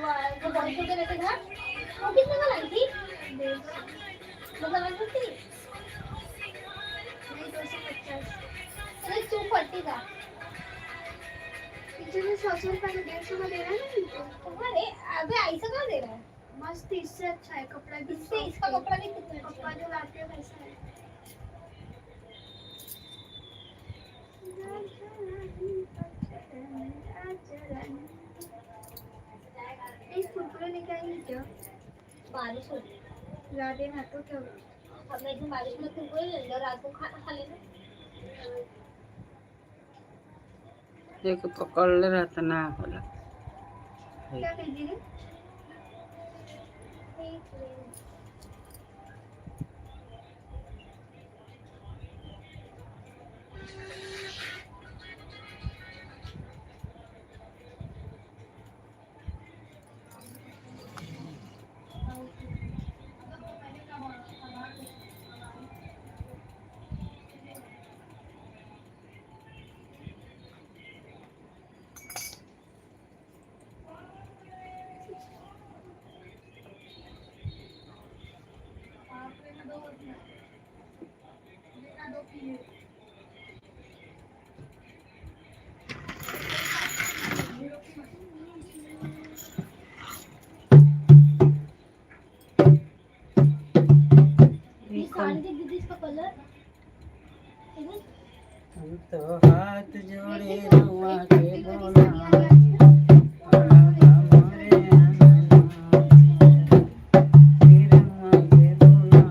वो बॉयज के रहते था, वो कितने का लाई थी? मतलब 150। नहीं, 250। अरे, 240 का। पीछे से 100 100 रुपये का, 150 का दे रहा है ना तुमको। अरे, अबे ऐसा कहाँ दे रहा है? मस्त, इससे अच्छा है कपड़ा भी। इससे इसका soft है। कपड़ा भी कितना अच्छा पप्पा है। जो लाते हैं वैसा है। एक कुरकुरे लेके आएंगे क्या? बारिश हो रही है। ला देना तो क्या हुआ? अब मैं इसमें बारिश में कुरकुरे ले लो, रात को खाना खा लेना। एक पकड़ले रहता ना होला। क्या कह दीदी? एक मिनट। ये साड़ी देख दीदी, इसका कलर। हम तो हाथ जोड़े रुआ के बोला मोरे अंगना, रुआ के बोला।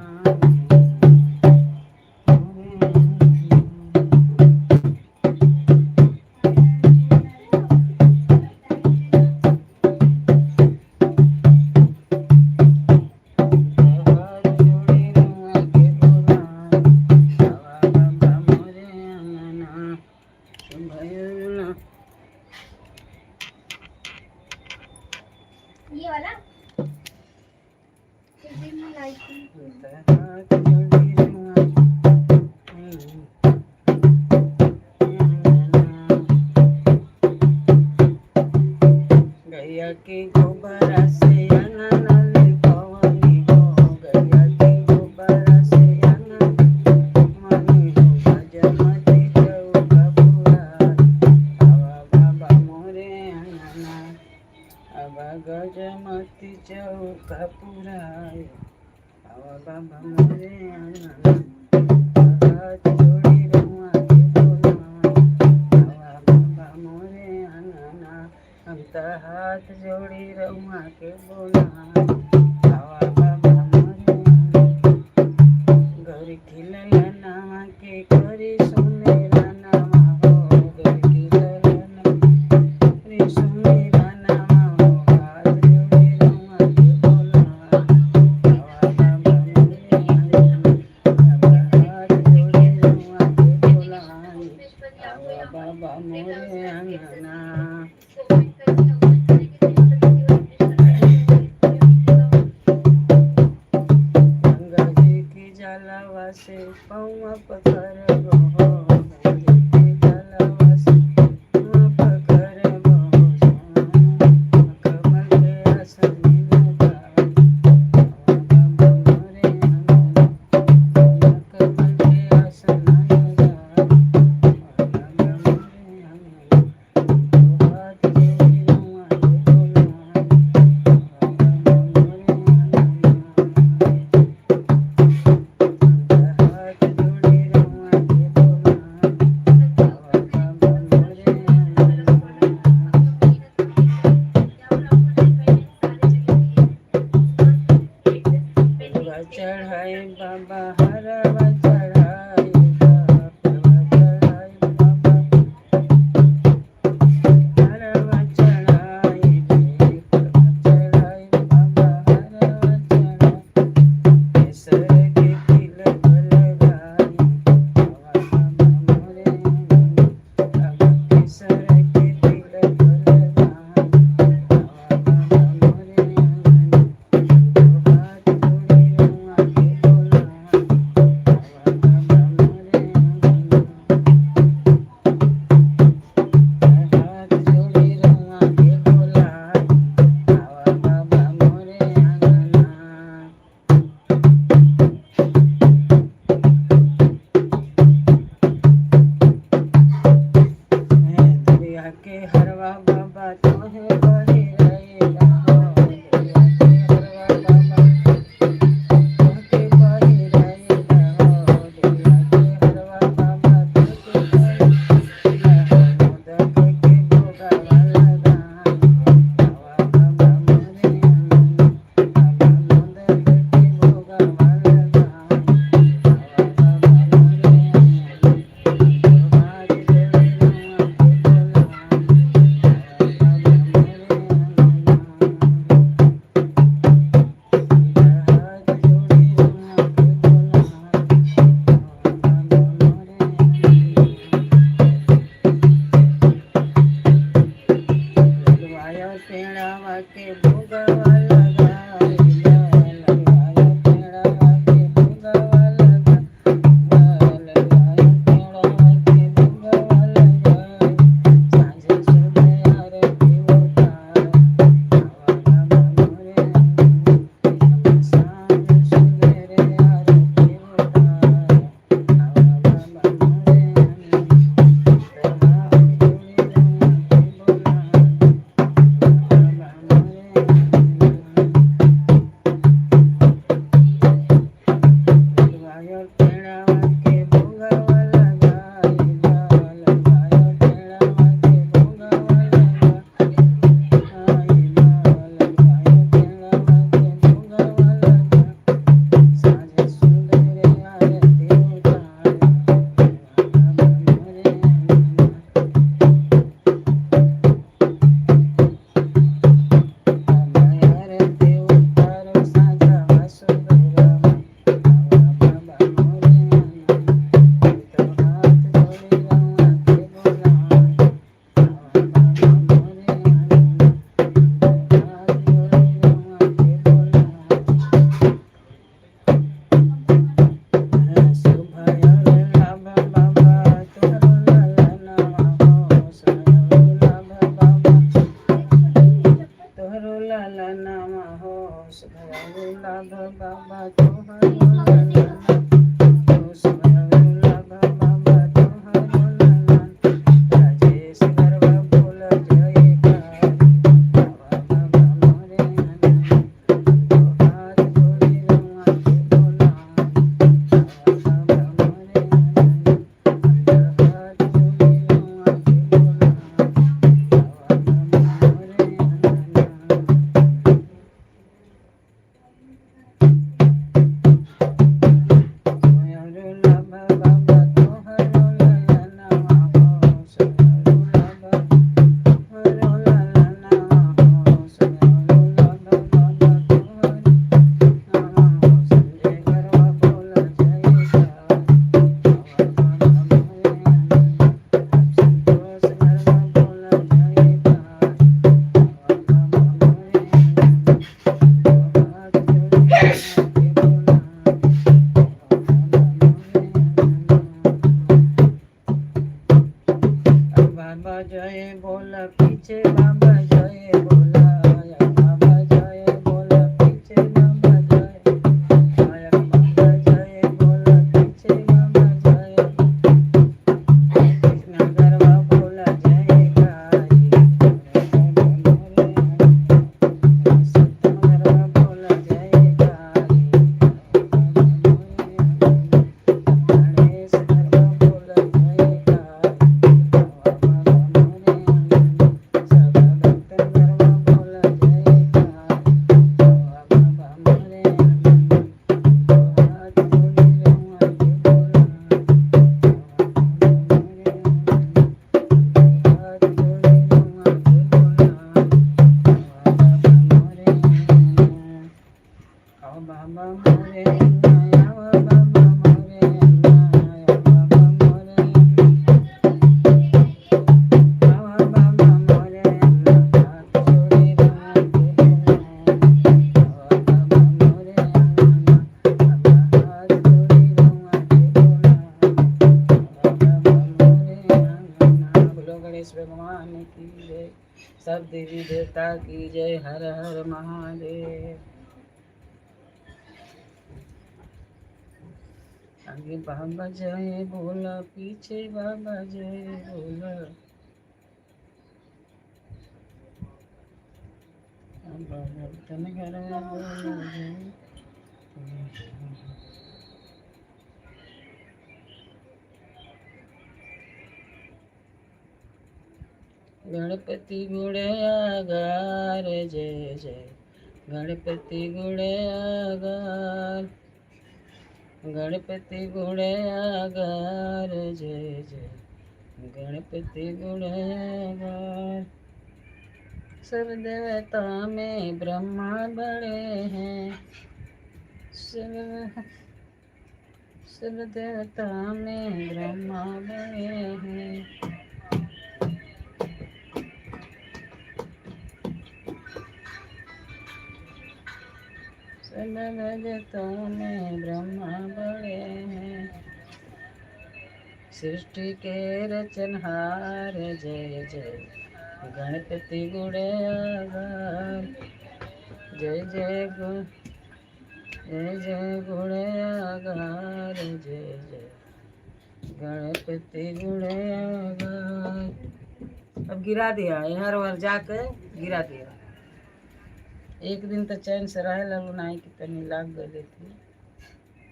हाथ जोड़े रुआ के बोला बाबा मोरे अंगना भैया। ये वाला। दीदी, मैं लाई थी। हाथ जोड़े रुआ गैया के गोबरा से अंगना लिपवनी हो, गैया के गोबरा से अंगना मनी हो, गजमती चौका पुरार आवा बाबा मोरे अंगना, आवा गजमती चौका पुरार आवा बाबा मोरे अंगना। हाथ जोड़ी रुआ के बोला आवा बाबा मोरे अंगना, हम त हाथ जोड़ी रउआ के बोला आवा बाबा मोरे अंगना। गौरी खिलल नामा के करी सुमेरा नामा हो, गौरी खिलल रे सुमेरा नामा हो, हाथ जोड़ी रउआ के बोला आवा बाबा मोरे अंगना, हाथ जोड़ी रउआ के बोला आवा बाबा मोरे अंगना। गंगा जी की जलवा से पौआ पखरबो हो, गंगा जी की जलवा से पौआ पखरबो हो, कमल के आसन लगाए आवा बाबा मोरे अंगना, कमल के आसन लगाए आवा बाबा मोरे अंगना। हाथ जोड़ी रुआ के हरवा बाबा तोहे पहिरैला हो, दहिया के हरवा बाबा तोहके पहिरैला हो, दहिया के हरवा बाबा तोहके पहिरैला हो, मोदक के भोगवा लगाई, आवा बाबा मोरे अंगना, बाबा मोदक के भोगवा लगाई, आवा बाबा मोरे अंगना, हाथ जोड़े रउआ के बोलाई, आवा बाबा मोरे अंगना। हाथ जोड़े रउआ के बोलाई, आवा बाबा मोरे अंगना। लगवायो पेड़ावा के भोगवा लगाइला, लगवायो पेड़ावा के भोगवा लगा, लगवायो पेड़ावा के भोगवा लगाई, साँझे सुबह आरती उतार, आवा बाबा मोरे अंगना, साँझ सुबेरे आरती उतार, आवा बाबा मोरे अंगना, हाथ जोड़े रउआ के बोलाई, आवा बाबा मोरे अंगना। लगवायो पेड़ावा के भोगवा लगाइला, लगवायो पेड़ावा के भोगवा लगाइला, लगवायो पेड़ावा के भोगवा लगा, साँझे सुबेरे आरती उतार, आवा बाबा मोरे अंगना। बाबा आरती उतारो साँझवा सुबेरवा, आवा बाबा मोरे अंगना, तो हाथ जोड़े रउआ के बोलाई, आवा बाबा मोरे अंगना, हाथ जोड़े रउआ के बोलाई। शुभ लाभ बाबा तोहरो ललनवा हो, शुभ लाभ बाबा तोहरो ललनवा हो, शुभ लाभ बाबा तोहरो ललनवा हो, शुभ लाभ बाबा तोहरो ललन, राजेश गरबा बोल जयकार, आवा बाबा मोरे अंगना, तो हाथ जोड़े रउआ के बोलाई, आवा बाबा मोरे अंगना, हाथ जोड़े रउआ के बोलाई, आवा बाबा मोरे अंगना। सोहरो लाभ बाबा तोहरो ललनवा हो, सोहरो लाभ तोहरो ललनवा हो, सोहरो लाभ बाबा तोहरो ललनवा हो, संजय गरबा बोल जयकार, आवा बाबा मोरे अंगना, संतोष गरबा बोल जयकार, आवा बाबा मोरे अंगना, हाथ जोड़े रउआ के बोलाई, आवा बाबा मोरे अंगना। बाबा जय बोला पीछे बाबा जय बोला, बाबा जय बोला पीछे बाबा जय, बाबा जय बोला पीछे बाबा जय, कृष्ण गरबा बोला जयकारी, बाबा मोरे अंगना, सत्यम गरबा बोला जयकारी, बाबा मोरे अंगना, गणेश गरबा बोला जयकारी, आवा बाबा मोरे अंगना, सब भक्तन गरबा बोला जयकार, आवा बाबा मोरे अंगना, तो हाथ जोड़े रउआ के बोलाई, आवा बाबा मोरे अंगना, हाथ जोड़े रउआ के बोलाई, आवा बाबा मोरे अंगना। आओ बाबा मोरे अंगना, आवा बाबा मोरे अंगना, आवा बाबा मोरे अंगना, आवा बाबा मोरे अंगना, हाथ जोड़े रउआ के बोलाई, आवा बाबा मोरे अंगना, बाबा हाथ जोड़े रउआ के बोलाई, आवा बाबा मोरे अंगना। बोलो गणेश भगवान की जय, सब देवी देवता की जय, हर हर महादेव। आगे बाबा जय बोला, पीछे बाबा जय बोला। भगतन घर बोलो। गणपति गुण आगार जय जय गणपति गुण आगार, गणपति गुण आगार जय जय गणपति गुण आगार। सब देवता में ब्रह्मा बड़े हैं, सब सब देवता में ब्रह्मा बड़े हैं। सब भगतों में ब्रह्मा बड़े हैं। सृष्टि के रचनहार जय जय गणपति गुण आगार, जय जय गुण जय जय गुण आगार जय जय गणपति गुण आगार। अब गिरा दिया यहाँ वर जाके गिरा दिया। एक दिन तो चैन से रहे लगू नहीं कि तनी लाग गई थी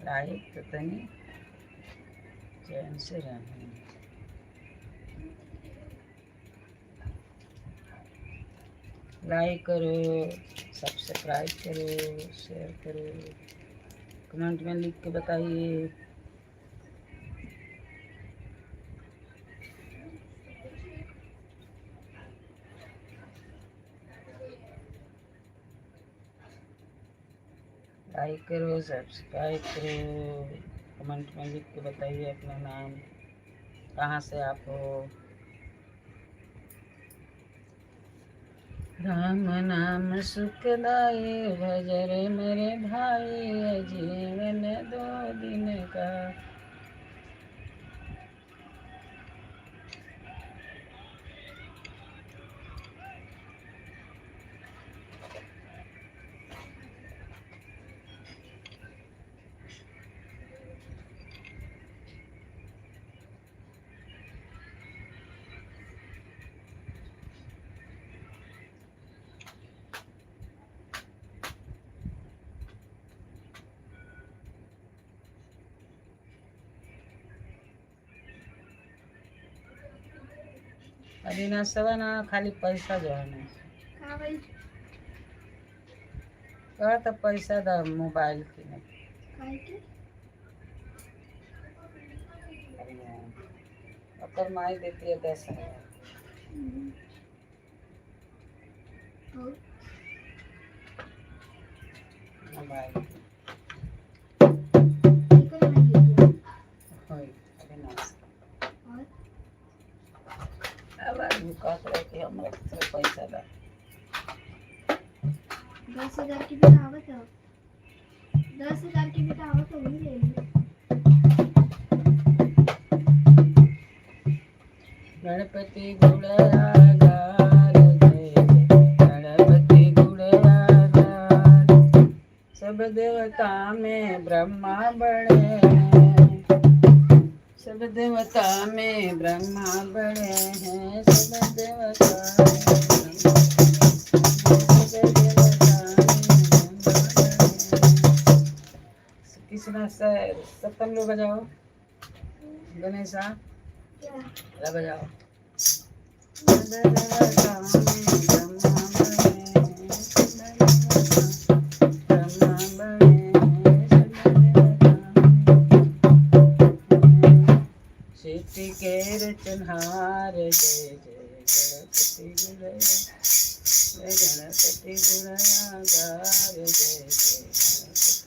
लाइक तो तनी चैन से रहे। लाइक करो, सब्सक्राइब करो, शेयर करो, कमेंट में लिख के बताइए। लाइक करो, सब्सक्राइब करो, कमेंट में लिख के बताइए अपना नाम, कहाँ से आप हो। राम नाम सुखदाई भजरे मेरे भाई, ये जीवन दो दिन का। अभी ना सब ना खाली पैसा जो है ना का भाई? कहा तो पैसा दा मोबाइल की ना। काय के? ओकर माई देती है 10,000। और मोबाइल एकर माई देती है? होई अविनाश। और अब आदमी कहत रहे कि हमरा के थोड़ा पैसा दा। 10,000 की भी तो आवत है, 10,000 की भी तो आवत है, वही ले ली। गणपति गुण आगार जय जय गणपति गुण आगार। सब देवता में ब्रह्मा बड़े हैं, सब देवता में ब्रह्मा बड़े हैं, सब देवता में ब्रह्मा, सब देवता में ब्रह्मा बड़े हैं। किसना सप्तम लो बजाओ गणेशा। क्या? ला बजाओ। सब देवता में ब्रह्मा बड़े हैं, सब देवता ब्रह्मा बड़े हैं, सब देवता में। सृष्टि के रचनहार जय जय गणपति गुण जय गणपति गुण आगार जय जय गणपति।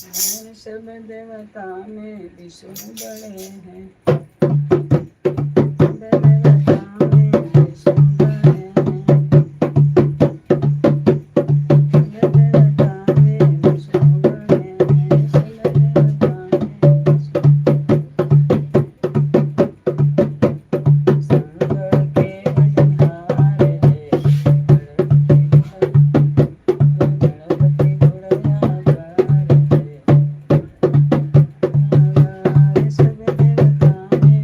और सब देवता में विष्णु बड़े हैं, सब देवता में विष्णु बड़े हैं, सब देवता में विष्णु बड़े हैं, सब देवता में विष्णु। शंकर के भजनहार जय जय गणपति गुण गणपति गुण आगार जय आगार। सब देवता में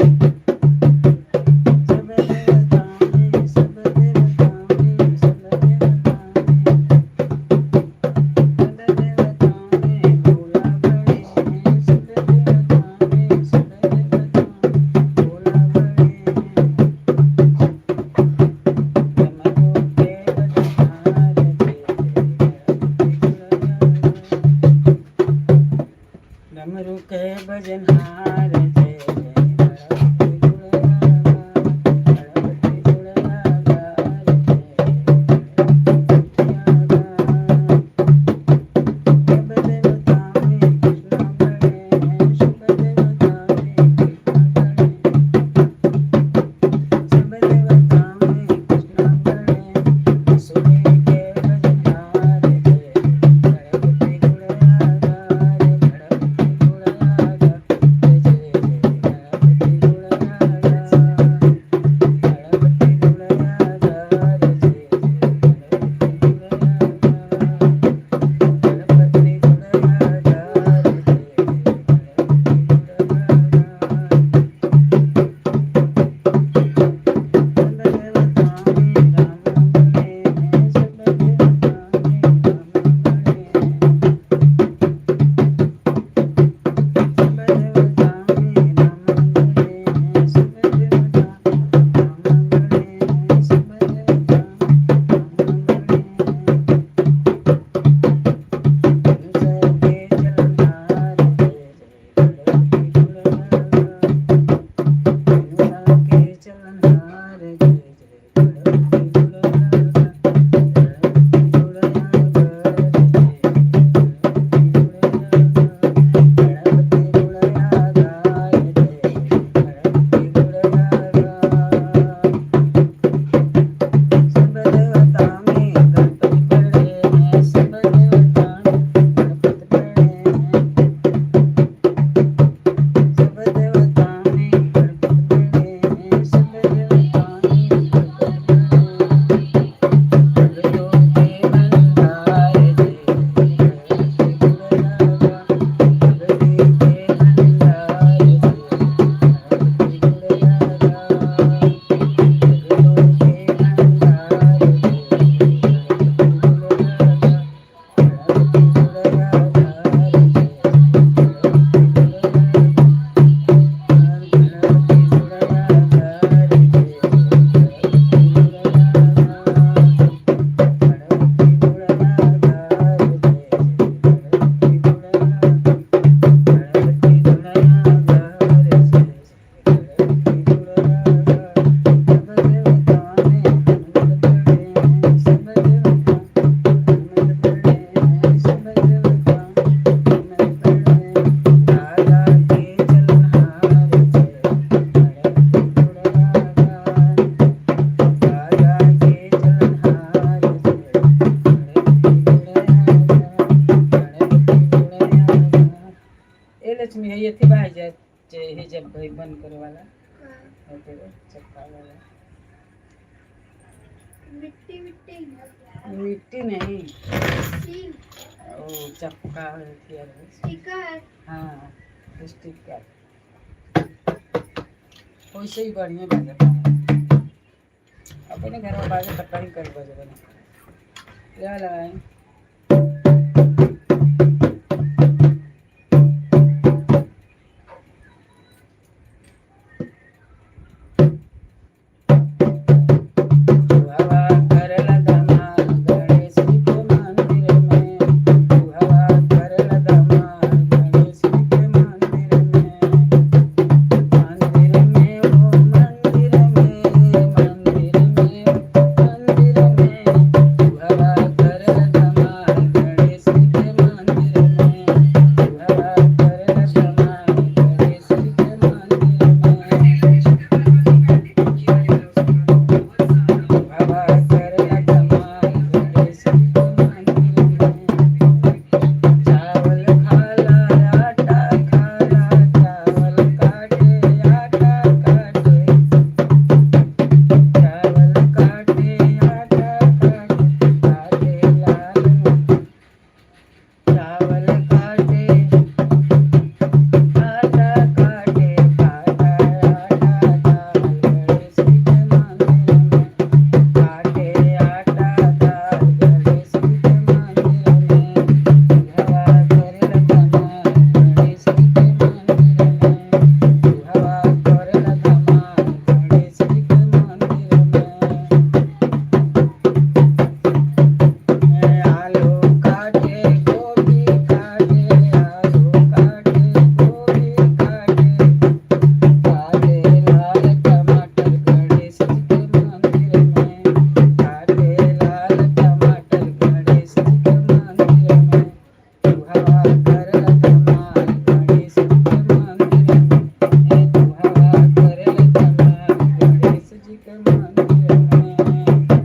राम बणे, सुनी के भजनहार जय गणपति गुणगार, गणपति गुणगार, जय जय गणपति गुणगार, गणपति गुणगार, जय जय गणपति गुणगार, गणपति गुणगार, जय जय गणपति गुणगार। सब देवता में राम बणे हैं, सब देवता में राम बणे हैं, सब देवता में राम बणे हैं, सब देवता राम बणे हैं, सब देवता राम बणे हैं। सबके चलनहार जय जय गणपति गुणगार, सबके चलनहार जय जय गणपति गुणगार, गणपति गुणगार, जय जय गणपति गुणगार, गणपति गुणगार, जय जय गणपति गुणगार। सब देवता में गणपति बड़े हैं, सब देवता में गणपति बड़े हैं, सब देवता में गणपति बड़े हैं, सब देवता में गणपति बड़े हैं। भगतों के भंडार जय जय गणपति गुणगार, भक्ति के भंडार जय गणपति गुणगार, भगतों के भंडार जय गणपति गुणगार, गणपति गुणगार, जय गणपति गुणगार, गणपति गुणगार, जय गणपति गुणगार, गणपति गुणगार, जय गणपति गुणगार, गणपति गुणगार, जय गणपति गुणगार। सब देवता में हनुमत बड़े हैं, सब देवता हनुमत बड़े हैं, सब देवता हनुमत बड़े हैं। दादा के चलनहार जय गणपति गुणगार, दादा के चलनहार जय गणपति गुणगार, गणपति गुणगार। ए लक्ष्मी है ये थी भाई जाए हे जब भाई बंद करे वाला हाँ, है तेरे चक्का वाला। मिट्टी मिट्टी। मिट्टी नहीं, सील। वो चक्का होती है। स्टिकर। हाँ, स्टिकर वैसे ही बढ़िया बजता है। अपने घर में बाजे तो कहीं कहीं बजबे नहीं ले लगाए। हवा करल धमाल गणेश जी के मंदिर में, हवा करल धमाल गणेश जी के मंदिर में, मंदिर में वो मंदिर में, मंदिर में मंदिर में, हवा करल धमाल गणेश जी के मंदिर में, हवा करल धमाल गणेश जी के मंदिर में, हवा करल धमाल गणेश जी के मंदिर में। चावल खाला आटा खाला, चावल काटे आटा काटे, चावल काटे आटा काटे, काटे लाल, चावल काटे आटा काटे, काटा आटा दाल गणेश जी के मंदिर में, काटे आटा दाल गणेश जी के मंदिर में, हवा करल धमाल गणेश जी के मंदिर में, हवा करल धमाल गणेश जी के मंदिर में। आलू काटे गोभी काटे, आलू काटे गोभी काटे, काटे लाल टमाटर गणेश जी के मंदिर में, काटे लाल टमाटर गणेश जी के मंदिर में, हवा करल धमाल गणेश जी के मंदिर में, ए तू हवा करल धमाल गणेश जी के मंदिर में।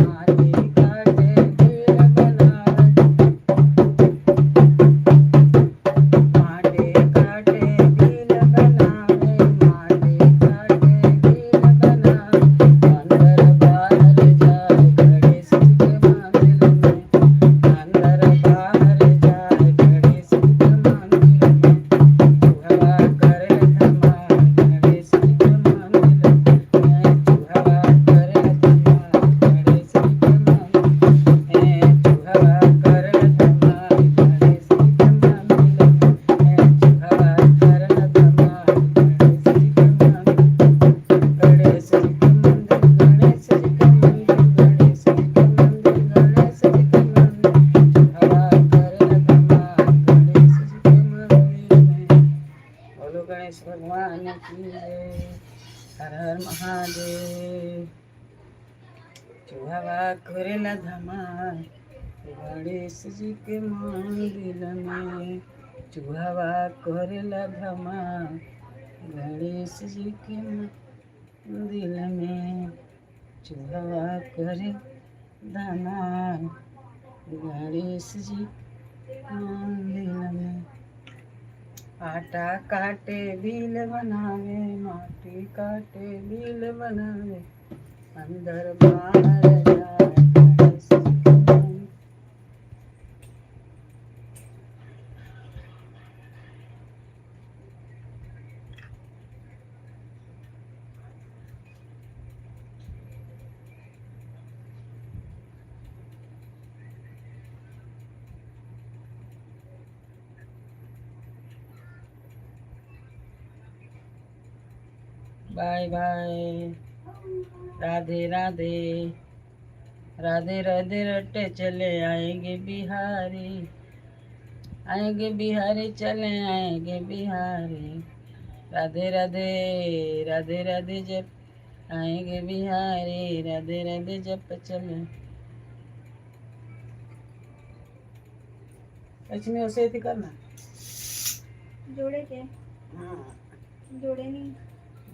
माटी काटे बिल बनावे, माटी काटे बिल बनावे, माटी काटे बिल बनावे, अंदर बाहर जाए गणेश जी के मंदिर में, अंदर बाहर जाए गणेश जी के मंदिर में, चूहवा करे धमाल गणेश जी के मंदिर में, चूहवा करे धमाल गणेश जी के मंदिर में, चूहवा करे धमाल गणेश जी के मंदिर में, चूहवा करे धमाल गणेश जी के मंदिर, गणेश जी के मंदिर, गणेश जी के मंदिर, गणेश जी के मंदिर, गणेश जी के मंदिर, चूहवा करे धमाल गणेश जी के मंदिर में। बोलो गणेश भगवान की जय, हर हर महादेव। चूहवा करेला धमाल गणेश जी के मंदिर में, चूहवा करेला धमाल गणेश जी के मंदिर में, चूहवा करे धमाल गणेश जी मंदिर में। आटा काटे बिल बनावे, माटी काटे बिल बनावे, अंदर बाहर जाए गणेश जी के मंदिर। Bye bye, Radhe Radhe, Radhe Radhe रटे चले आएंगे बिहारी, आएंगे बिहारी चले आएंगे बिहारी, राधे राधे राधे राधे जप आएंगे बिहारी, राधे राधे जप चले। लक्ष्मी उसे थी करना। जोड़े के? हाँ। जोड़े नहीं।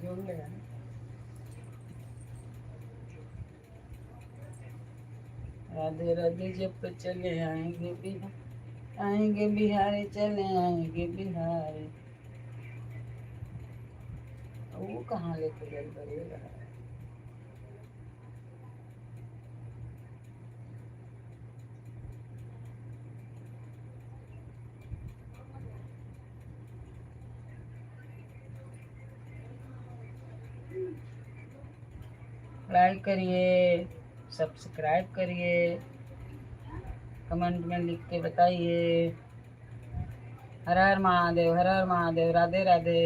जोड़ लेगा। राधे राधे जप चले आएंगे बिहार, आएंगे बिहारी चले आएंगे बिहारी। वो कहाँ लेके गए बरेगा? लाइक करिए, सब्सक्राइब करिए, कमेंट में लिख के बताइए। हर हर महादेव, हर हर महादेव, राधे राधे।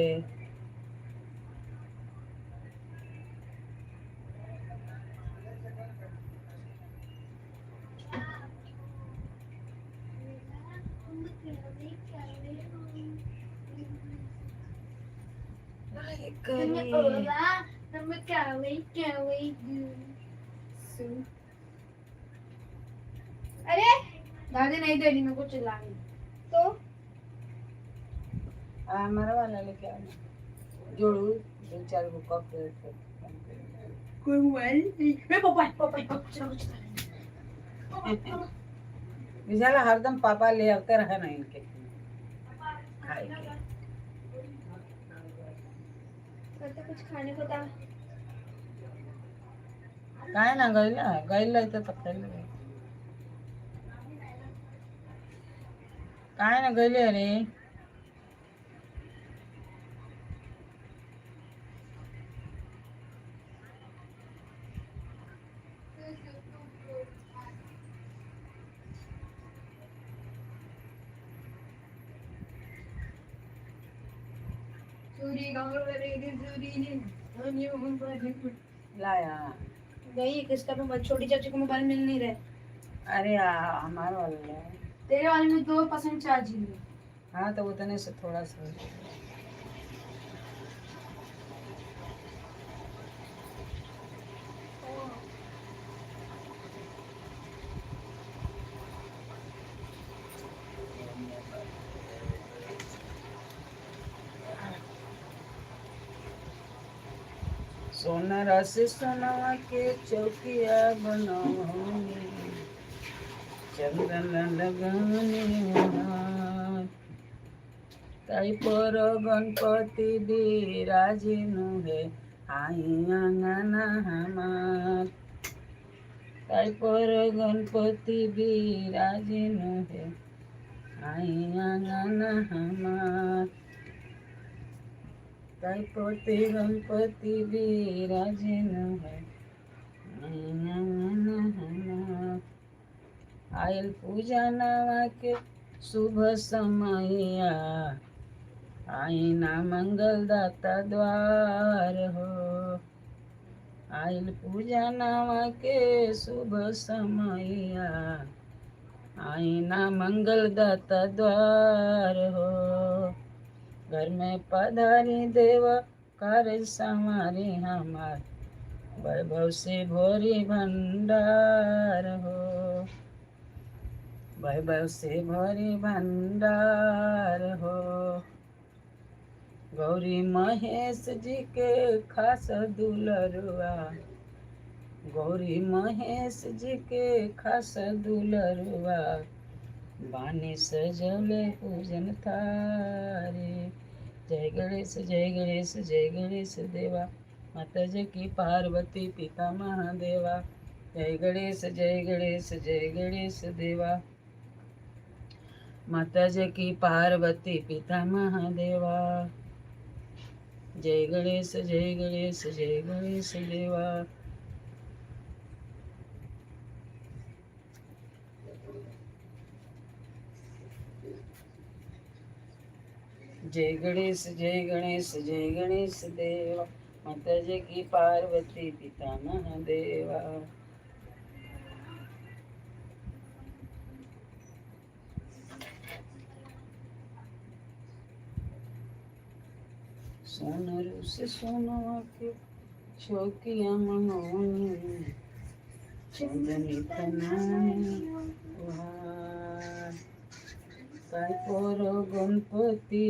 लाइक करिए। अरे दादी नहीं दे रही मेरे को चिल्लाने। तो हमारा वाला लेके आना, जोड़ू दो चार को कप। कोई मोबाइल नहीं, मैं पापा पापा पापा विशाल हरदम पापा ले आते रहे ना इनके खाए के। करते कुछ खाने को था। काय ना गईला गईला इथं तर खायला काय ना गईले। अरे लाया। गई किसका भी, छोटी चाची को मोबाइल मिल नहीं रहा। अरे हमारा वाला ले। तेरे वाले में 2% चार्ज ही है। हाँ, तो उतने से थोड़ा सा। सोनरा से सोनवा के चौकिया बनौनी, चंदन लगौनी हाथ। ताई पर गणपति बिराजिनु हे आई अंगना हमार। ताई पर गणपति बिराजिनु हे आई अंगना हमार। ताई पोते गणपति बिराजिनु हे आई अंगना हमार। आयल पूजा नवा के शुभ समैया, आईना मंगल दाता द्वार हो। आयल पूजा नवा के शुभ समैया, आईना मंगल दाता द्वार हो। घर में पधारी देव कार्य संवारी हमार, वैभव से भोरी भंडार हो। वैभव से भरी भंडार हो। गौरी महेश जी के खास दुलरुआ, गौरी महेश जी के खास दुलरुआ, बानी सजौले पूजन थारे। जय गणेश जय गणेश जय गणेश देवा, माता जी की पार्वती पिता महादेवा। जय गणेश जय गणेश जय गणेश देवा, माता जी की पार्वती पिता महादेवा। जय गणेश जय गणेश जय गणेश देवा। जय गणेश जय गणेश जय गणेश देवा, माता जी की पार्वती पिता महादेवा। सोनरू से सोनवा के चौकिया मंगौनी, चंदनी तनानी हार। ताई पर गणपति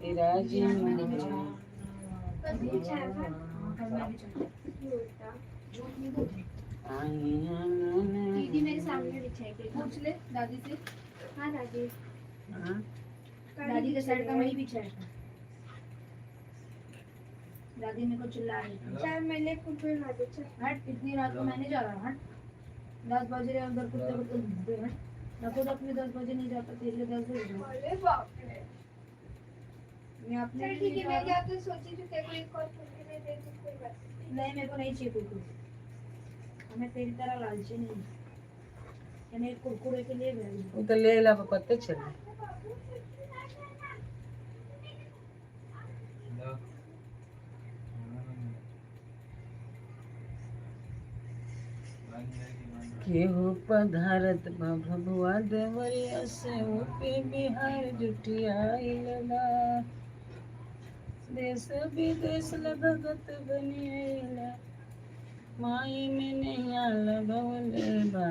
बिराजिनु कल भी बिछाया था। हाँ, कल मैं बिछाया। झूठ नहीं बोलती। आई आंगन। दीदी मेरे सामने बिछाई गई। पूछ ले दादी से। हाँ दादी। हाँ? दादी के साइड का मैं ही बिछाया था। दादी मेरे को चिल्ला रही थी। चल मैंने कुछ ना दे चल। हट, इतनी रात को मैं नहीं जा रहा। हट, 10 बजे रहे उधर कुत्ते कुत्ते घूमते। हट, मैं खुद अपने 10 बजे नहीं जाता, तेरे लिए 10 बजे जाऊँ। अरे बाप रे। मैं अपने चल लिए ठीक है, नहीं जा मैं रहा। क्या तो सोची थी तेरे को एक और कुरकुरे दे दूँ, कोई बात नहीं। नहीं, मेरे को नहीं चाहिए कुरकुरे। हमें तेरी तरह लालची नहीं है। मैंने एक कुरकुरे के लिए गई। वो तो ले ला, पता चले। केहू पधारत बा भभुआ देवरिया से, यूपी बिहार जुटियाइल बा। देश विदेश ला भगत बनिएला, माई में नैया लगवले बा।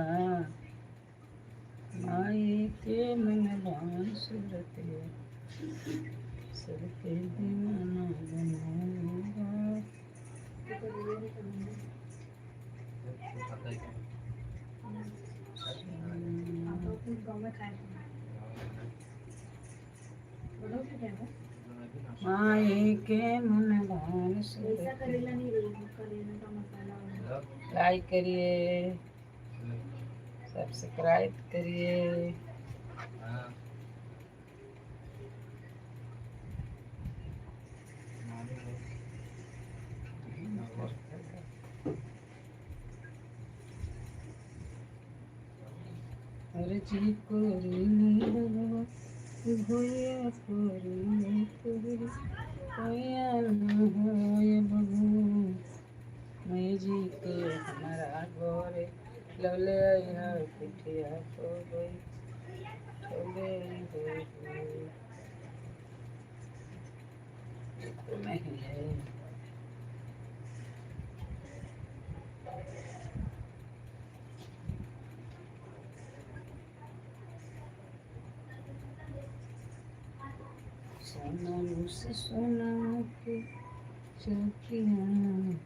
माई के मन भावन सूरतिया, सबके दीवाना बनवले बा। आप लोग कुछ गाँव में खाए थे। बताओ क्या क्या था। माई के मन भावन वैसा सूरतिया। करेला नहीं रही, करेला का मसाला वाला। लाइक करिए, सब्सक्राइब करिए। अर्जी करिले भगवा भैया करिले तोहरी भैया न होय बबू। मैं जी के हमारा गोरे लवले आइहा पिठिया को गई छोले हो। तो नहीं है। सोना से सोना के चौकिया।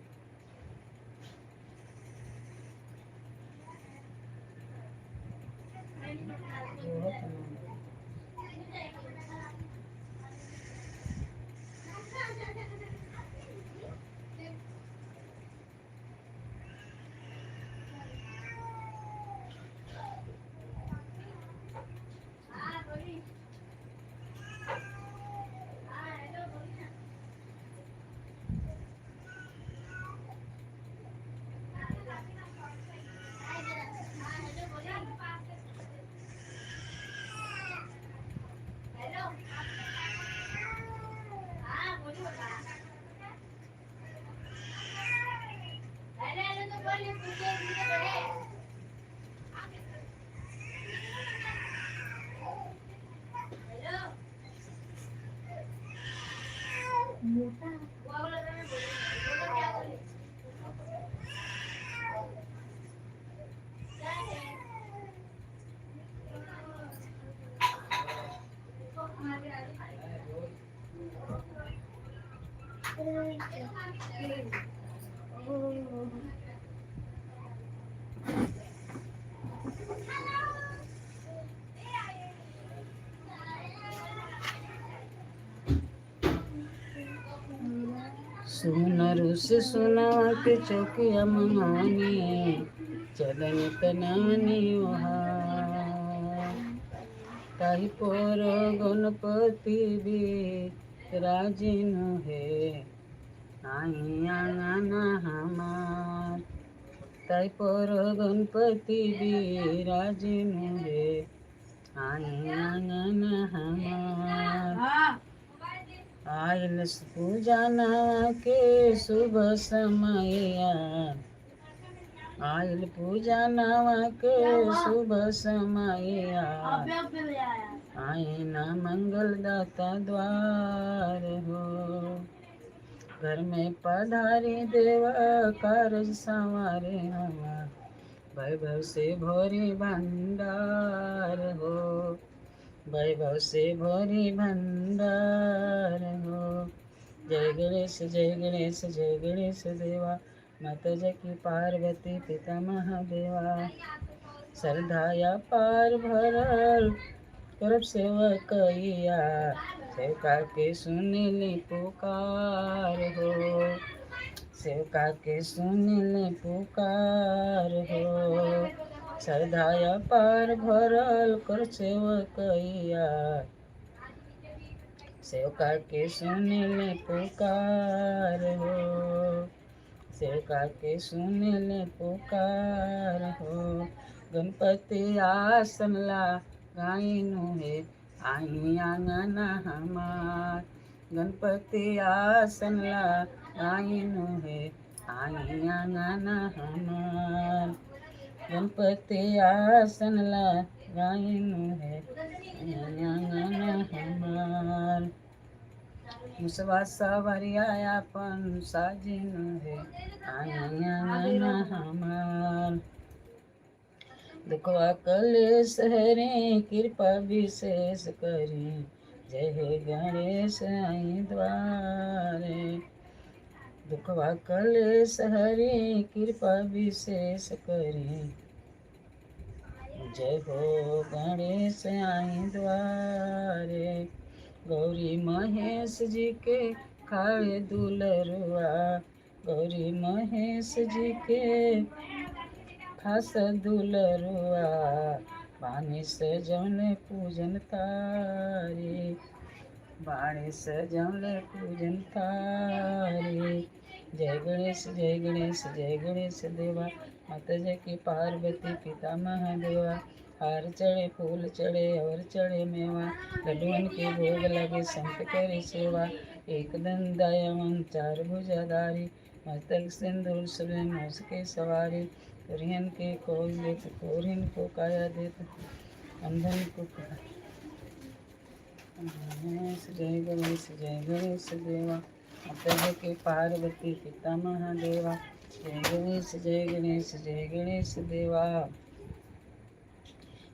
सोनरू से सोनावा के चौकिया मंगवनी, चलन तनावनी वहाँ। ताहि पर गणपति भी राजिनु हे, आई आंगना हमार। ताहि पर गणपति भी राजिनु हे, आई आंगना हमार। हाँ। आयल पूजा नवा के शुभ समया, आयल पूजा नवा के शुभ समया। अबे अबे बजाया। आई ना मंगल दाता द्वार हो। घर में पधारी देवा कारज संवारे हमार, वैभव से भोरी भंडार हो, वैभव से भोरी भंडार हो। जय गणेश जय गणेश जय गणेश देवा, माता जी की पार्वती पिता महादेवा। श्रद्धाया पार भरल करब सेवकैया, सेवका के सुनली पुकार हो, सेवका के सुनली पुकार हो। श्रद्धाया पार भरल कर सेवकैया, सेवका के सुनली पुकार हो, सेवका के सुनले पुकार हो। गणपति आसन ला गाइनु हे, आई आंगना हमार। गणपति आसन ला गाइनु हे, आई आंगना हमार। गणपति आसन ला गाइनु हे, आई आंगना हमार। मुसवा सवरिया अपन साजिनु हे, आई आंगना हमार। दुखवा कलेश हरे कृपा विशेष करी, जय हे गणेश आई द्वारे। दुखवा कलेश हरे कृपा विशेष करी, जय हो गणेश आई द्वारे। गौरी महेश जी के खावे दुलरुआ, गौरी महेश जी के खास दुलरुआ। बाणी सजौले पूजन तारी, बाणी सजौले पूजन तारी। जय गणेश जय गणेश जय गणेश देवा, माता जी की पार्वती पिता महादेवा। हार चढ़े फूल चढ़े और चढ़े मेवा, लड्डुअन के भोग लगे संत करे सेवा। एक दंत दयावन चार भुजाधारी, मस्तक सिंदूर सुरे मूस के सवारी। कुरियन के कोल देत कोरिन को काया देत, अंधन को गणेश जय गणेश जय गणेश देवा, माता जी के पार्वती पिता महादेवा। जय गणेश जय गणेश जय गणेश देवा,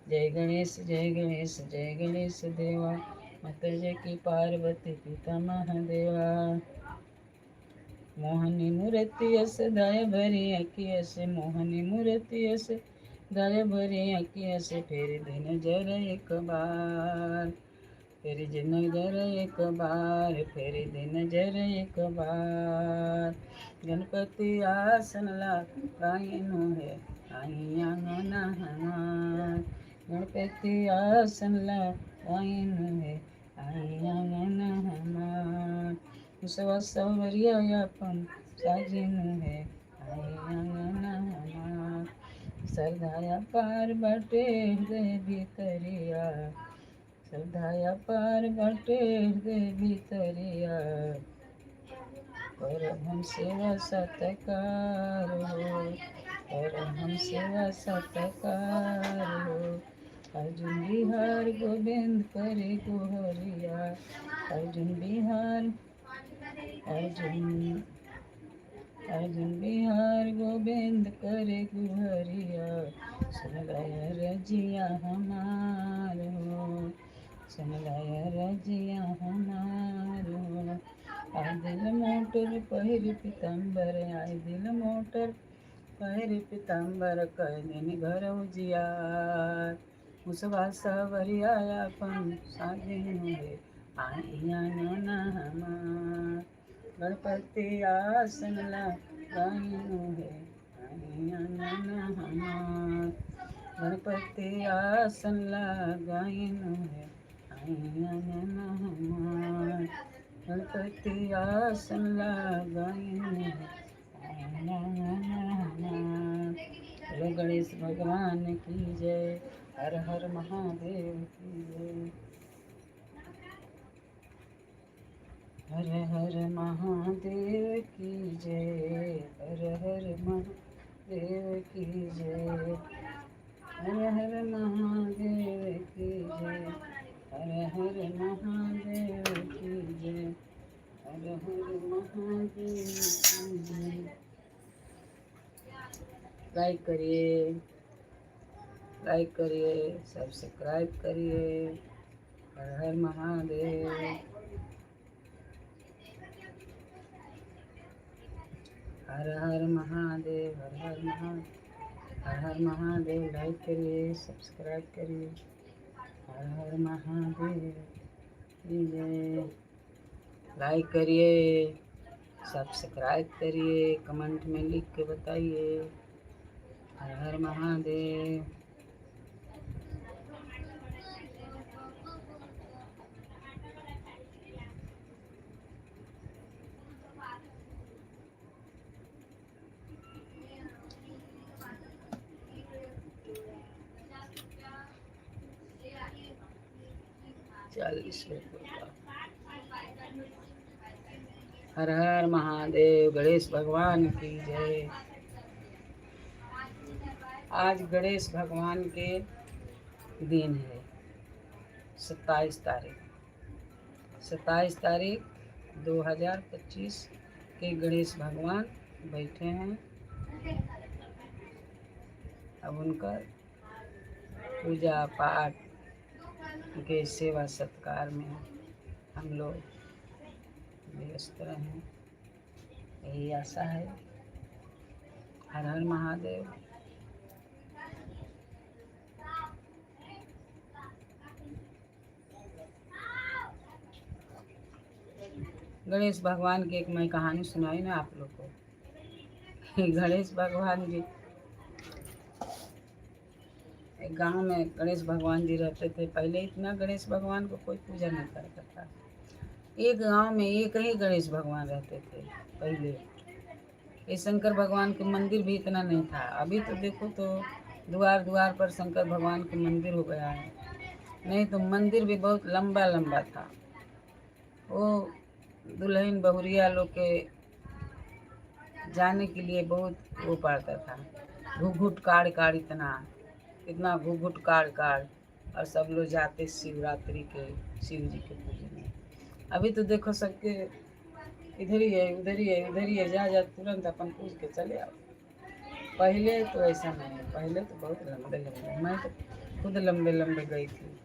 जय गणेश जय गणेश जय गणेश देवा, माता जी की पार्वती पिता महादेवा। मोहनी मूर्ति अस दया भरी अखिया से, मोहनी मूर्ति अस दया भरी अखिया से, फेर दिन जर एक बार, फेर दिन जर एक बार, फेर दिन जर एक बार। गणपति आसन लगाइनु है आई आंगन हमार, गणपति आसन लगाइनु है आई आंगन हमार। मुसवा सवरिया अपन साजिनु है आई आंगन हमार। श्रद्धाया पार बाटे हृदय भीतरिया, श्रद्धाया पार बाटे हृदय भीतरिया, कर हम सेवा सत्कार हो, कर हम सेवा सत्कार हो। अर्जुन बिहार गोविंद करे गोहरिया, अर्जुन बिहार अर्जुन अर्जुन बिहार गोविंद करे गुहरिया, सुन लय रजिया हमार हो, सुन लय रजिया हमार हो। आय दिल मोटर पहिर पीताम्बर, आय दिल मोटर पहिर पीताम्बर, कह दिन घर उजियार। मुसवा सवरिया अपन साजिनु हे आई आंगन हमार। गणपति आसन लगाइनु हे आई आंगन हमार। गणपति आसन लगाइनु है आई आंगन हमार। गणपति आसन लगाइनु है आई आंगन हमार। बोलो गणेश भगवान की जय, हर हर महादेव की जय, हर हर महादेव की जय, हर हर महादेव की जय, हर हर महादेव की जय, हर हर महादेव की जय, हर हर महादेव की जय। लाइक करिए, लाइक करिए, सब्सक्राइब करिए। हर हर महादेव। हर हर महादेव, हर हर महादेव, हर हर महादेव। लाइक करिए, सब्सक्राइब करिए। हर हर महादेव की जय। लाइक करिए, सब्सक्राइब करिए, कमेंट में लिख के बताइए। हर हर महादेव। 40 रुपये का। हर हर महादेव, गणेश भगवान की जय। आज गणेश भगवान के दिन है, 27 तारीख, 27 तारीख 2025 के गणेश भगवान बैठे हैं। अब उनका पूजा पाठ, उनके सेवा सत्कार में हम लोग व्यस्त रहें, यही आशा है। हर हर महादेव। गणेश भगवान की एक मैं कहानी सुनाई ना आप लोग को। गणेश भगवान जी, एक गांव में गणेश भगवान जी रहते थे। पहले इतना गणेश भगवान को कोई पूजा नहीं करता था। एक गांव में एक ही गणेश भगवान रहते थे पहले। ये शंकर भगवान के मंदिर भी इतना नहीं था। अभी तो देखो तो द्वार द्वार पर शंकर भगवान के मंदिर हो गया है, नहीं तो मंदिर भी बहुत लंबा लंबा था। वो दुल्हन बहुरिया लोग के जाने के लिए बहुत वो पड़ता था, घुघुट काड़ काड़, इतना इतना घुघुट काड़ काड़ और सब लोग जाते शिवरात्रि के शिव जी के पूजे में। अभी तो देखो, सबके इधर ही है, उधर ही है, उधर ही है, जा जा तुरंत अपन पूज के चले आओ। पहले तो ऐसा नहीं है, पहले तो बहुत लंबे लंबे, मैं तो खुद लंबे लंबे गई थी,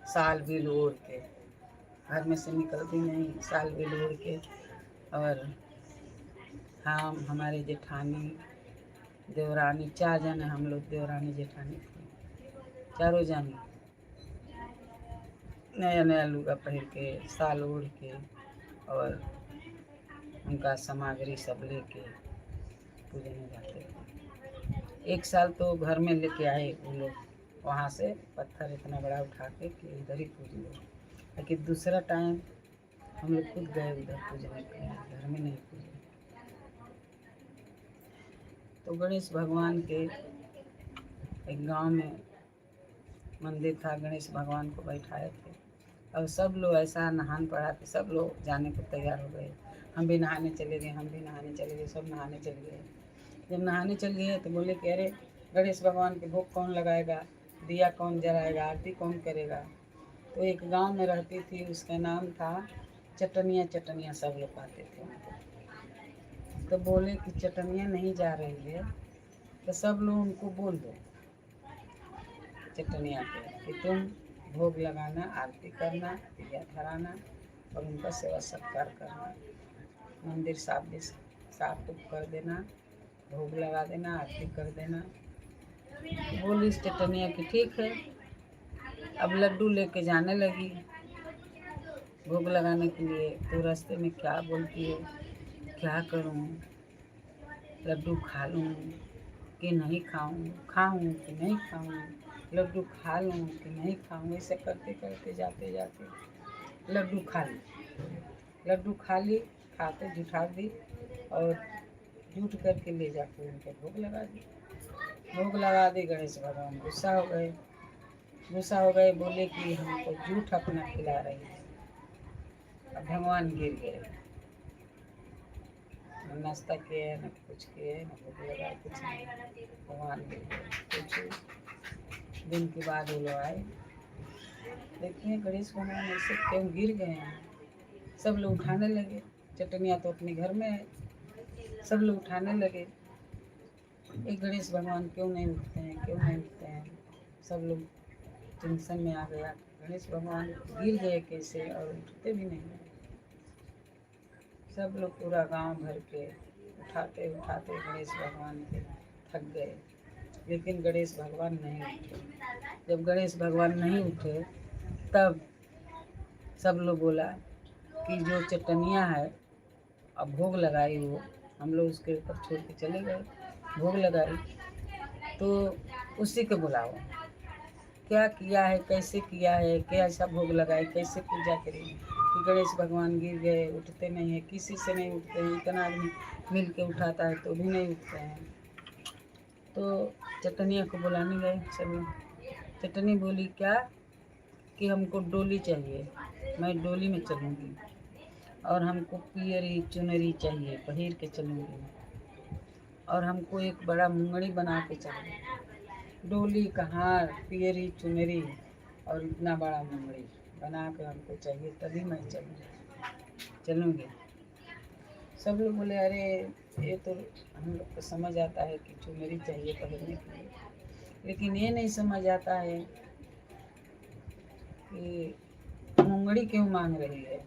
साल भी ओढ़ के, घर में से निकलती नहीं, साल भी ओढ़ के। और हम, हमारे जेठानी, देवरानी, 4 जन हम लोग, देवरानी जेठानी थे, चारों जन नया नया लुगा पहन के, साल ओढ़ के और उनका सामग्री सब लेके पूजने जाते थे। एक साल तो घर में लेके आए वो लोग, वहाँ से पत्थर इतना बड़ा उठा के कि इधर ही पूज लो। लेकिन दूसरा टाइम हम लोग खुद गए उधर पूजने के लिए, घर में नहीं पूजे। तो गणेश भगवान के एक गांव में मंदिर था, गणेश भगवान को बैठाए थे और सब लोग ऐसा नहान पड़ा कि सब लोग जाने को तैयार हो गए। हम भी नहाने चले गए, हम भी नहाने चले गए, सब नहाने चले गए। जब नहाने चल गए तो बोले कि अरे गणेश भगवान के भोग कौन लगाएगा, दिया कौन जलाएगा, आरती कौन करेगा। तो एक गांव में रहती थी, उसका नाम था चटनिया। चटनिया सब लोग आते थे उनको। तो बोले कि चटनिया नहीं जा रही है, तो सब लोग उनको बोल दो चटनिया के कि तुम भोग लगाना, आरती करना, दिया धराना और उनका सेवा सत्कार करना, मंदिर साफ भी साफ उफ कर देना, भोग लगा देना, आरती कर देना। बोली चटनिया की ठीक है। अब लड्डू लेके जाने लगी भोग लगाने के लिए। तो रास्ते में क्या बोलती है, क्या करूं, लड्डू खा लूं कि नहीं खाऊं, खाऊं कि नहीं खाऊं, लड्डू खा लूं कि नहीं खाऊं। ऐसे करते करते जाते जाते लड्डू खा ली। लड्डू खा ली, खाते जुठा दी और जूठ करके ले जाके उनके भोग लगा दी। भोग लगा दी, गणेश भगवान गुस्सा हो गए। गुस्सा हो गए, बोले कि हमको जूठ अपना खिला रही है। अब भगवान गिर गए, न नाश्ता किए, न कुछ किए, न भोग लगा, कुछ नहीं, भगवान गिर गए। कुछ दिन के बाद वो लोग आए, देखते हैं गणेश भगवान ऐसे क्यों गिर गए हैं। सब लोग उठाने लगे, चटनिया तो अपने घर में है, सब लोग उठाने लगे, एक गणेश भगवान क्यों नहीं उठते हैं, क्यों नहीं उठते हैं। सब लोग टेंशन में आ गया, गणेश भगवान गिर गए कैसे और उठते भी नहीं हैं। सब लोग पूरा गांव भर के उठाते उठाते गणेश भगवान के थक गए, लेकिन गणेश भगवान नहीं उठे। जब गणेश भगवान नहीं उठे तब सब लोग बोला कि जो चटनिया है अब भोग लगाई, वो हम लोग उसके ऊपर छोड़ के चले गए, भोग लगाई तो उसी को बुलाओ, क्या किया है, कैसे किया है, कैसा भोग लगाई, कैसे पूजा करी कि गणेश भगवान गिर गए, उठते नहीं है, किसी से नहीं उठते हैं, इतना आदमी मिल के उठाता है तो भी नहीं उठते हैं। तो चटनिया को बुलाने गए सब लोग। चटनी बोली क्या कि हमको डोली चाहिए, मैं डोली में चलूँगी और हमको पियरी चुनरी चाहिए, पहिर के चलूँगी और हमको एक बड़ा मुंगड़ी बना के चाहिए। डोली कहार, पियरी चुनरी और इतना बड़ा मुंगड़ी बना के हमको चाहिए, तभी मैं चलूँगी। सब लोग बोले अरे ये तो हम लोग को समझ आता है कि चुनरी चाहिए पहनने के लिए, लेकिन ये नहीं समझ आता है कि मुंगड़ी क्यों मांग रही है।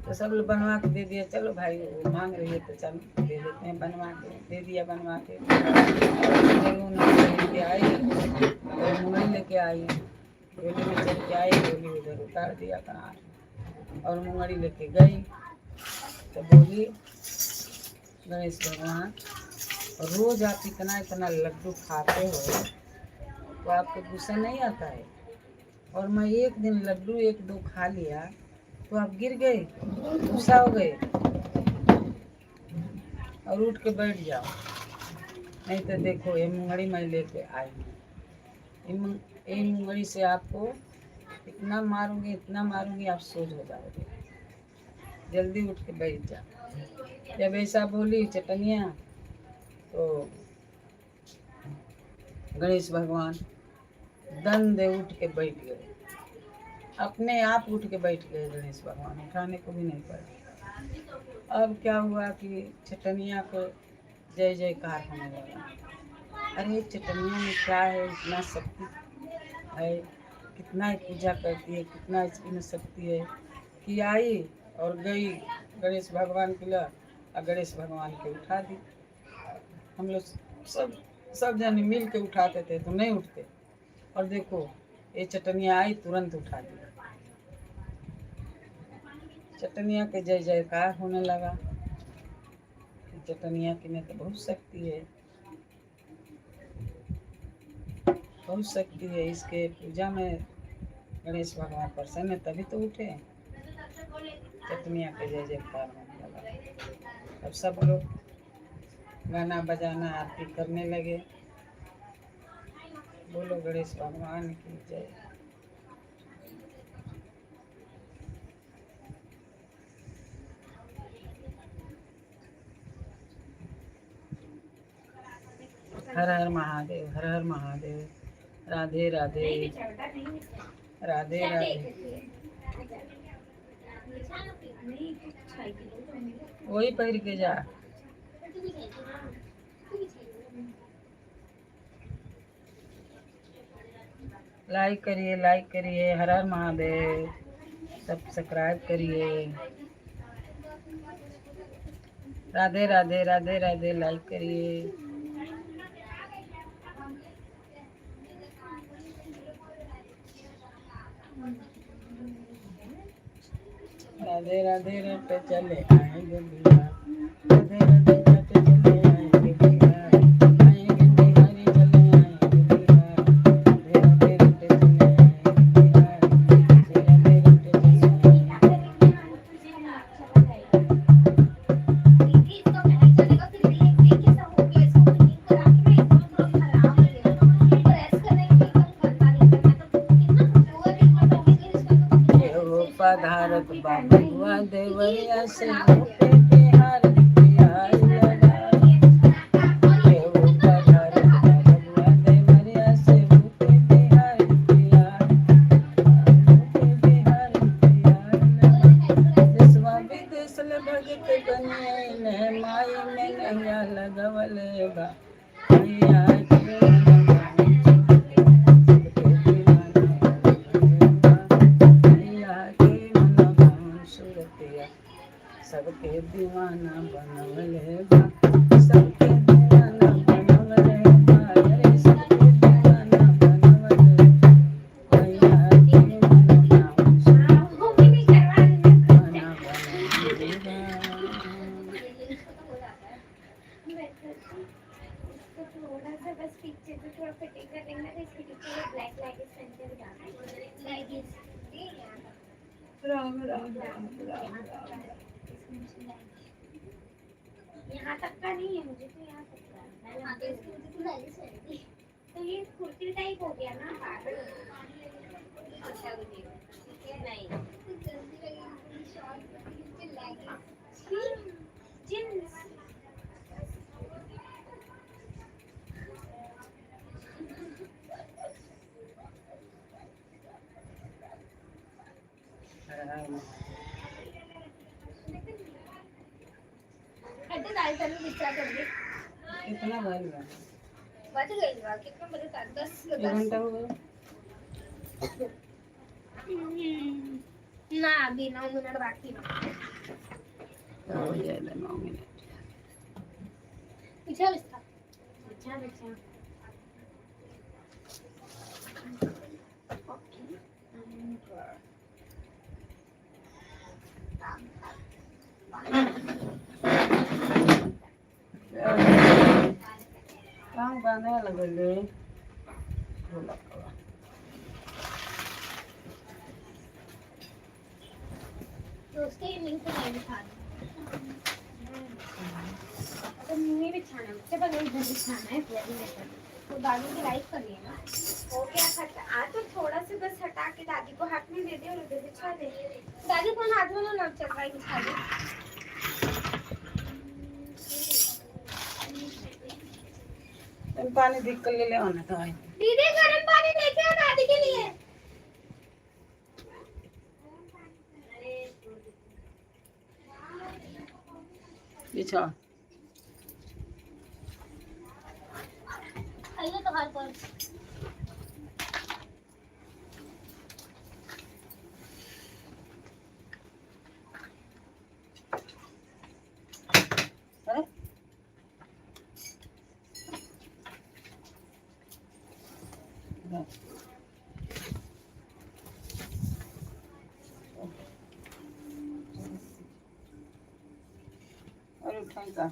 तो सब लोग बनवा के दे दिया, चलो भाई वो मांग रही है तो चल दे देते हैं, बनवा के दे दिया। बनवा के लेके आई और मुंगड़ी लेके आई, डोली में चल के आई, डोली उधर उतार दिया कहाँ और मुंगड़ी लेके गई। तो बोली गणेश भगवान रोज आप इतना इतना लड्डू खाते हो तो आपको गुस्सा नहीं आता है, और मैं एक दिन लड्डू एक दो खा लिया तो आप गिर गए, गुस्सा हो गए और उठ के बैठ जाओ, नहीं तो देखो ये मुंगड़ी मैं लेके आई हूँ, ये मुंगड़ी से आपको इतना मारूंगी, इतना मारूंगी, आप सोज हो जाओगे, जल्दी उठ के बैठ जाओ। जब ऐसा बोली चटनिया तो गणेश भगवान दन दे उठ के बैठ गए, अपने आप उठ के बैठ गए गणेश भगवान, उठाने को भी नहीं पड़ा। अब क्या हुआ कि चटनिया को जय जयकार होने लगा, अरे चटनिया में क्या है, इतना शक्ति है, कितना पूजा करती है, कितना इसकी में शक्ति है कि आई और गई गणेश भगवान के ला और गणेश भगवान के उठा दी। हम लोग सब सब जने मिल के उठाते थे तो नहीं उठते, और देखो ये चटनिया आई तुरंत उठा दी। चटनिया के जय जयकार होने लगा। चटनिया की में तो बहुत शक्ति है, बहुत शक्ति है। इसके पूजा में गणेश भगवान प्रसन्न है तभी तो उठे। चटनिया के जय जयकार होने लगा। अब सब लोग गाना बजाना आरती करने लगे। बोलो गणेश भगवान की जय। हर हर महादेव, हर हर महादेव, राधे राधे, राधे राधे। वही पहन के जा। लाइक करिए, लाइक करिए, हर हर महादेव, सब सब्सक्राइब करिए। राधे राधे, राधे राधे, लाइक करिए। राधे राधे रट चले आएंगे बिहार, राधे राधे रट चले आएंगे बिहार, आएंगे बिहारी चले आएंगे बिहार, राधे राधे रट चले आएंगे बिहार, राधे राधे रट चले आएंगे। केहू पधारत बाबुआ देवरिया से होके बिहार बिहार लगा। केहू पधारत बाबुआ देवरिया से होके बिहार बिहार, होके बिहार बिहार लगा। देशवा विदेश ले भगत बनिए ने माई में नैया लगवले बा। मैया के मनभावन सबके दीवाना बनवले बा। मैया के मनभावन सुरतिया सबके दीवाना बनवले बा। सबके दीवाना बनवले बा, अरे सबके दीवाना बनवले। मैया के मनभावन सुरतिया दीवाना बनवले बा। इसको थोड़ा सा बस पीछे से थोड़ा फिटिंग कर देंगे ना, तो इसके पीछे वो ब्लैक लेगिंग्स पहन के लेगिंग्स। राम राम राम राम राम। यहाँ तक का नहीं है मुझे, तो यहाँ तक का है। हाँ, तो इसकी मुझे तो लेगिंग्स पहनती। तो ये कुर्ती टाइप हो गया ना, पागल। अच्छा नहीं, जींस। हर हर महादेव। अरे दाल चलो बिछा कर दे। कितना भइल बा? बच गई बा। कितना बजे तक? 10। एक घंटा हो गया। ना, अभी 9 मिनट बाकी ना। हो जाएगा 9 मिनट। बिछा बिस्तर, बिछा बिछा। ओके। काम बांधे लगले ढोलकवा। तो उसके लिंक नहीं बिछा दो। तो नहीं बिछाना मुझसे, बस इधर बिछाना है। तो दादी की लाइक करनी है ना। हो गया खत्म। आ तो थोड़ा सा बस हटा के दादी को हाथ में दे दे और उधर बिछा दे। दादी, फोन हाथ में लो ना, चटाई बिछा दो। तुम पानी देख कर ले ले आना तो आई। दीदी, गर्म पानी लेके आओ दादी के लिए। बिछा। आइए तो हर पर। अरे उठाई का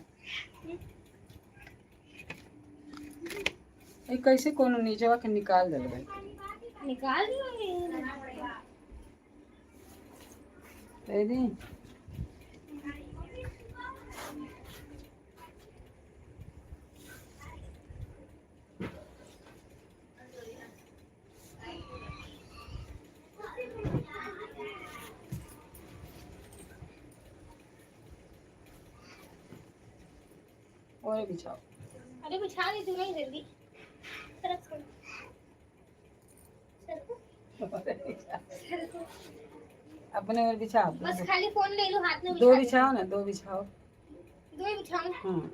ये कैसे कोनो नीचवा के निकाल दिल भाई। निकाल दिए। दे दी। और बिछाओ। अरे बिछा दी तू नहीं जल्दी तरफ को सर को सर को। अपने और बिछाओ। बस खाली फोन ले लो हाथ में। दो बिछा बिछाओ ना, दो बिछाओ। दो ही बिछाऊं? हाँ।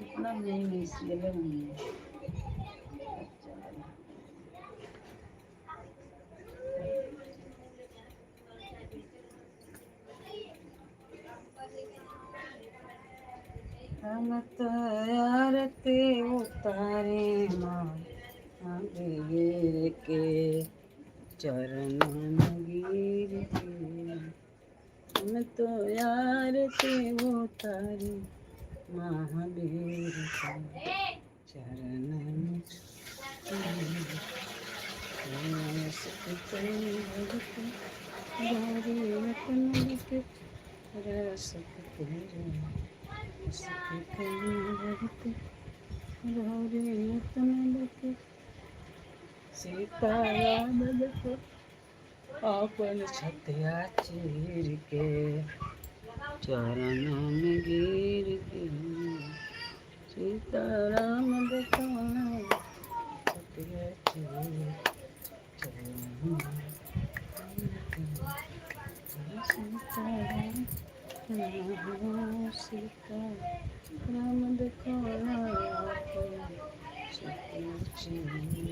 इतना नहीं नहीं इसलिए नहीं है। हम तो आरती उतारे माँ वीर के चरण गिर के। हम तो आरती उतारे महावीर के चरण सीताराम देखो अपन छतिया चीर के चरण में गिर के। सीताराम देखो छतिया चीर चरण सीताराम सीताराम देखो अपन छतिया चीर के।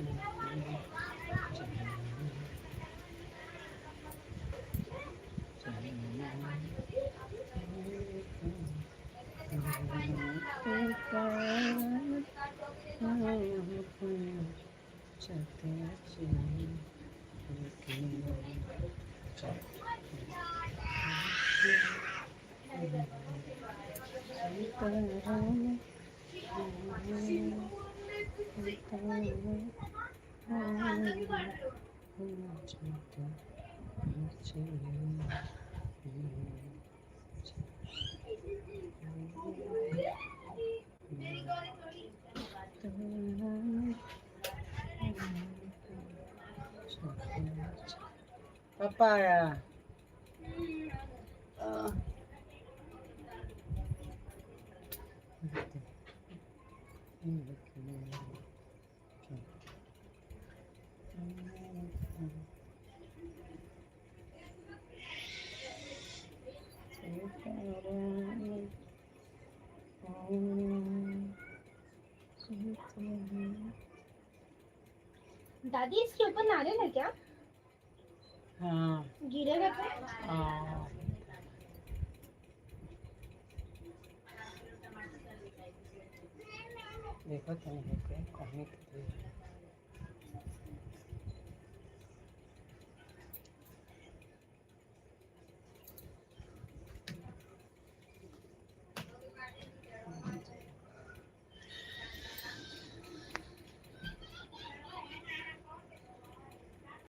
पापा आया। दादी, इसके ऊपर नारियल है क्या? हाँ। गिरेगा तो? हाँ। देखो तुम होके कहीं तो।